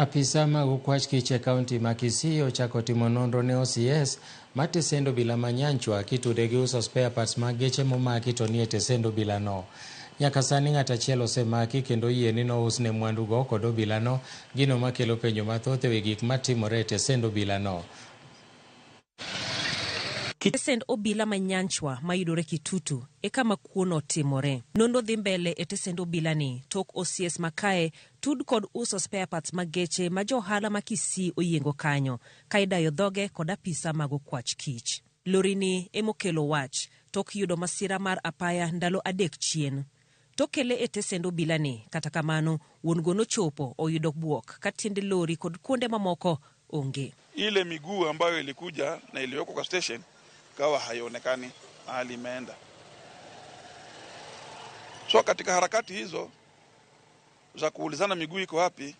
Apisa mag okwach kich e kaunti ma Kisii ochako timo nonro ne OCS ma tesend obila ma Nyanchwa kitude gi uso spare parts mag geche momaki to nie tesend obila no. Nyaka sani ng'at achiel osemaki kendo oyie ni nousne mwandugo kod obila no, gino makelo penjo mathoth ewi gik matimore e tesend obila no. Tesend obila ma Nyanchwa mayudore Kitutu e kama kuono timore. Nonro dhi mbele e tesend obila ni tok OCS makae tud kod uso spare parts mag geche ma jo ohala ma Kisii oyiengo kanyo ka idayo dhoge kod apisa mag okwach kich. Lori ni emokelo wach tok yudo masira mar apaya ndalo adek chien. Tokele e tesend obila ni, kata kamano, wuon go nochopo oyudo bwok ka tiende lori kod kuonde mamoko onge. Ile miguu ambayo ilikuja na iliyoko kwa station kawa haionekani mahali imeenda. So katika harakati hizo za kuulizana miguu iko wapi,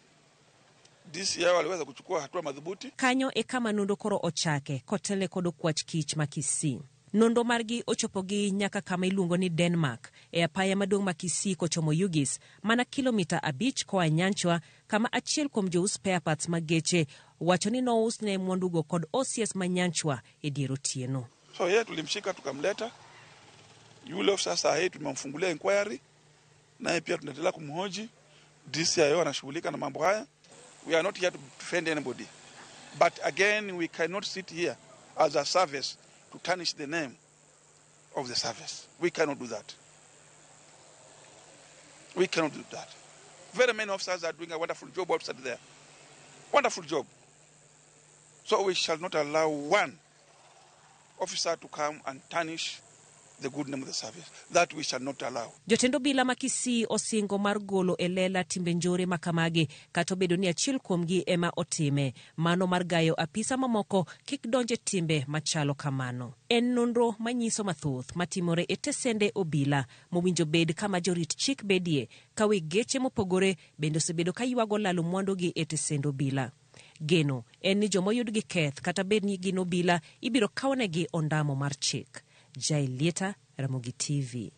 DCI waliweza kuchukua hatua madhubuti. Kanyo e kama nonro koro ochake kotelne kod okwach kich ma Kisii. Nonro margi ochopogi nyaka kama iluongo ni Denmark e apaya maduong' ma Kisii kochomo Ugis, mana kilomita 5 koa Nyanchwa, kama achiel kuom jous spare parts mag geche wacho ni nousne mwandugo kod OCS ma Nyanchwa e dier otieno. So yeye tulimshika tukamleta yule ofisa, saa hii tumemfungulia inquiry, naye pia tunaendelea kumhoji. DCIO anashughulika na mambo haya. We are not here to defend anybody, but again we cannot sit here as a service to tarnish the name of the service. We cannot do that. We cannot do that. Very many officers are doing a wonderful job outside there. Wonderful job. So we shall not allow one officer to come and tarnish the good name of the service. That we shall not allow. Jotend obila ma Kisii osingo mar golo e lela timbe njore ma kamagi kata obedo ni achiel kuomgi ema otime. Mano mar gayo apisa mamoko kik donj e timbe machalo kamano. En nonro manyiso mathoth matimore e tesende obila mowinjo bed kama jorit chik bedie ka weg geche mopogore bende osebedo ka ywago lalo mwandugi e tesend obila. Geno en ni joma oyud gi keth kata bed ni gin obila ibiro kawnegi ondamo mar chik. Jael Lieta, Ramogi TV.